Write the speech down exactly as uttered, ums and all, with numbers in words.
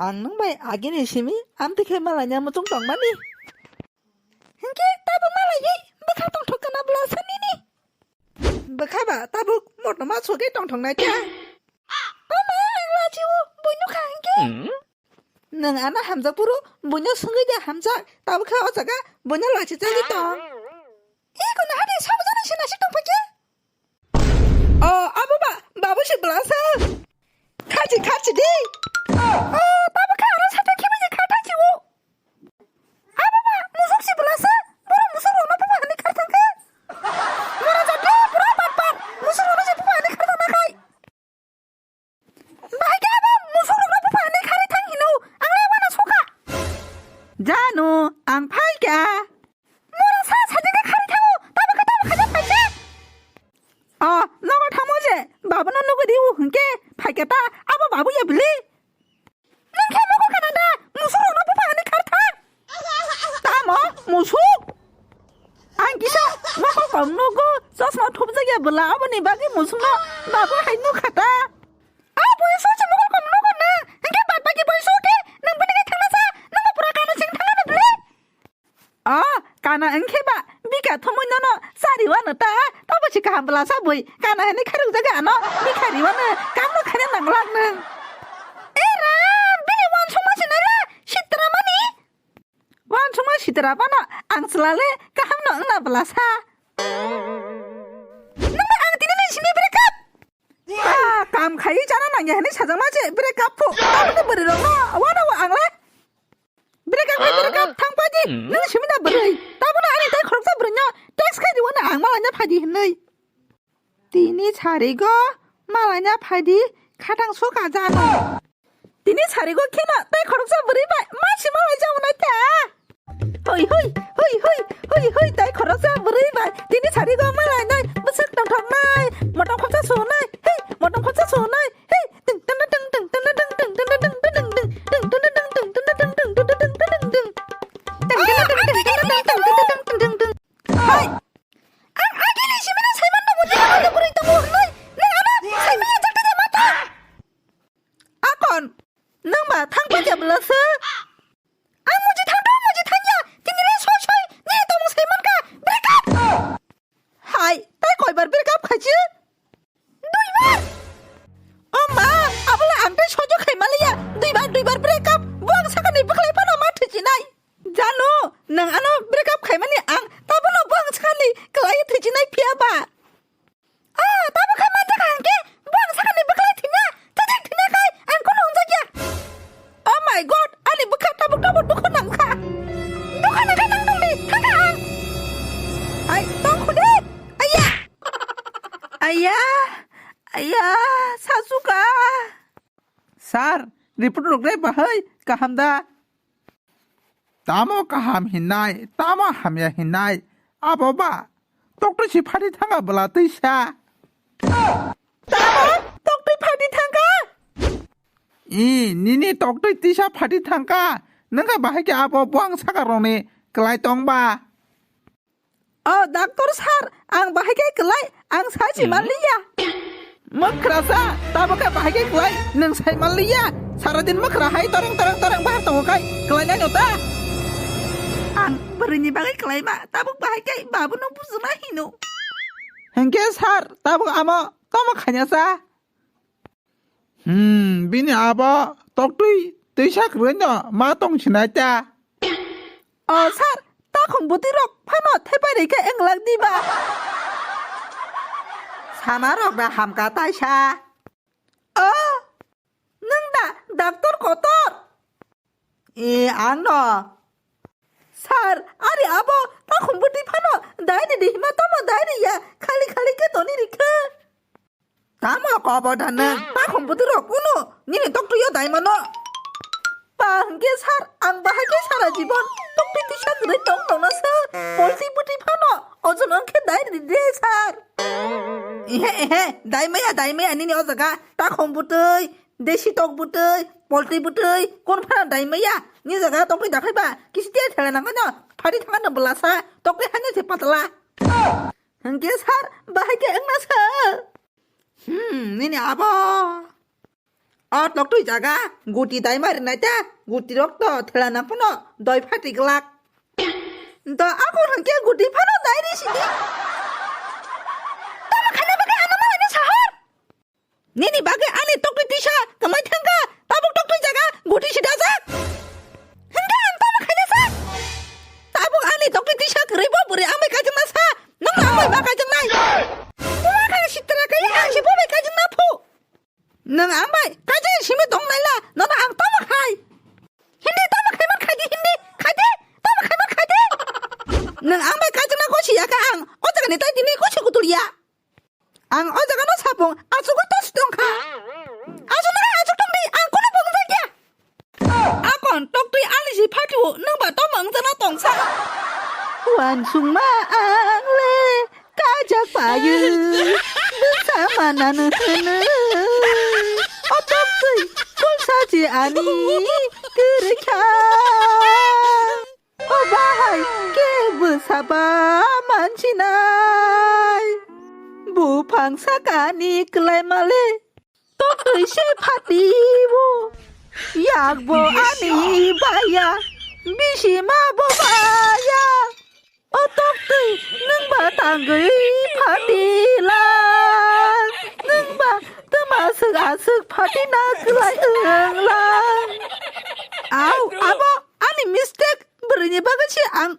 Ang nwng bai agini simi amtwi khe malanya muchung tongmani. Hinkhe tabuk malaiwi bwkha tongthok kana bwlasa nini. Bwkha ba tabuk motoma sugwi tongthok nai kha. Ama ang lachi o buino kha hinkhe. Nwng ano hamjak phuru buino swngwi de hamjak, tabuk khe o jaga buino lachi jagwi tong. Iko na hade sabo jani sina si tong phai khe. O, abo ba, babu si bwlasa. Khachi, khachi di. O, tabo kha aro sata khibi je kha thachi o. Abo ba, musuk si bwlasa. Boro musuk rokno buba hani khar thang kha. Mora jat di, boro bat bat. Musuk rokno je buba hani khar thang na khai. Bahai khe abo musuk rokno buba hani khari thang hino. Ang le wana soka. Janu, ang phai kha. Mora sa sajak khe khari thango, tamo khe tamo khaijak paisa. O, nogo thangmo je, babono nugwi di o hwnkhe, phaikhe ta, abo babu ya bwlwi. Nwng khe nogo kana da, musuk rokno buphang ani khar thang. Tamo, musuk? Ang kisa nogo kom nugo, chosma thupjak ya bwla, aboni bagwi musukno babu hai nukha ta. A boisu se nogo kom nugo na, hwnkhe bad baki boisu khe, nwng bini khe thangna sa, nwng bo pura kana sing thangna bwlwi. O, kana wngkhe ba, bika thumui nono chari wano ta, tabo si kaham bwlasa bui, kana hinui khairok jaga ano, bika ri wano, kamno khaina nanglak nwng. E ram, bini wansukma se naila, sitra mani. Wansukma sitra bano, ang chwlale, kahamno wngna bwlasa. Nwngma ang tini ni simi break up. Ah, kam khai chana nangya hinui sajakma se break up phu, taboni bwrwi rokno, wano ang le. Break up, break up, thang pai di. Nwng simi na bwrwi. Tabono ani tai khoroksa bwrwino text khai di, wano ang malaina phai di hinui. Tini sarigo malaina phai di, khatang soka jano. Tini sarigo kheno tai khoroksa bwrwi bai ma si malai jao nai ta. Hoi, hoi, hoi, hoi, hoi, hoi, tai khoroksa bwrwi bai. Tini sarigo malainai, bwswk tongthoknai, motom khoroksa sonai, hei, motom khoroksa sonai, hei. Hai! Ang agini simino saiman tongo, nini bagwi kwrwi tongo hwnwi, nwng ano saimanya jakta de mata? Akon, nwng ba thang paikha bwlasa? Ang muji thang tong, muji thang ya, tini le soi soi, nini tongmung saiman kha, break up! Hai, tai koibar break up khaisi? Duibar! O ma, abole ang tei sojo khai maliya. Duibar, duibar break up. Bo ang sakani bwkhlai phano ma thwijinai. Janu, nang ano break up khaimani ang tabono bo ang sakani kwlai thwijinai phiya ba. Ah, tabo khai manjakha hwnkhe bo ang sakani bwkhlai thwina. Thwijak thwina khai ang kono hwnjakya. Oh my God, ani bwkha tabuk tabuk dukhu nangkha. Dukha nangkha nang tongdi, thangkha ang. Ai, tongkhu de. Aiya. Aiya. Aiya, sachuka. Sir, report rok le bahai kaham da? Tamo kaham hinai, tamo hamya hinai. Abo ba, tokto si phari thanga bwla twi sa. Tamo? Toktwi phaidi thangkha? I, nini toktwi tisa phaidi thangkha? Nwngkha bahai khe abo buang saka rokni kwlai tong ba? O, doctor sir, ang bahai khe kwlai, ang sachi manliya. Mwkhrasa, tabuk khe bahai khe kwlai, nwng sai manliya. Saradin mwkhra hai toreng toreng toreng bahar tongo khai, kwlai nai no ta? Ang bwrwini bagwi kwlai ma, tabuk bahai khe babuno bujuna hino. Hinkhe sir, tabuk amo Tamo khaina sa? Hmm, bini abo toktwi twisa kwrwino ma tong sinai ta. O sir, takhum bwtwi rok phano thepai rikha englak diba? Sama rok da hamka taisa. O, nwng da doctor kotor? E, ang no. Sir, ani abo takhum bwtwi phano dai ni di hima tamo dai ni ya, khali khali khe toni rikha. Tamo kobo da nwng, takhum bwtwi rok kunu, nini toktwi o dai mano. Pa hwnkhe sir, ang bahai khe sara jibon toktwi tisa kwrwi tong tongna sir, polti bwtwi phano ojon wng khe dai ni di de sir. Ehe, ehe, dai maya, dai maya nini o jaga, takhum bwtwi, Desi tok bwtwi, poltwi bwtwi, kon phano dai maya? Ni jaga tongtwi dakhai ba, kisi tiya thela nangkha no, phari thangkha no bwlasa, tokni haino se patla. Hwnkhe sir, bahai khe wngna sa? Hmm, nini abo. O toktwi jaga, guti dai mari nai ta, guti rok to thela nang phano doi phati glak. To ako hwnkhe guti phano dai ri sidi. Tamo khaina bagwi ano ma hwnwi sahor. Nini bagwi ani toktwi tisa kwmai thangkha, tabuk toktwi jaga guti sidajak. Hwnkhe ang tamo khaina sa? Tabuk ani toktwi tisa kwrwi bo bwrwi ang bai kaijakna sa, nokno ang bai ma kaijaknai. Buma khe sitra khe ang se bo bai kaijakna phu. Nwng ang bai kaijakni simi tong naila, nono ang tamo khai. Hindi tamo khaiman khaidi, hindi khaidi, tamo khaiman khaidi. Nwng ang bai kaijakna gosi ya kha ang, o jaga ni tai tini gosi kutul ya. Ang o jaga no sapung, asugwi to sitong kha. Asuk nang asuk tong di, ang kono bong jai ya. Akon toktwi ani si phatio, nwng ba tamo wng jana tong sa. Wansukma ang le kajak payu, bwsa manano hwno. O toktwi kolsa je ani kwrwi kha. O bahai khe bwsa ba mansinai. Buphang sakani kwlai male. Toktwi se phatibo. Yakbo ani baya. Bisima bo baya. O toktwi nwng ba tangwi phatila. Nwng ba twma aswk aswk phatina kwlai wnglang. Au, abo ani mistake. Bwrwini bagwi se ang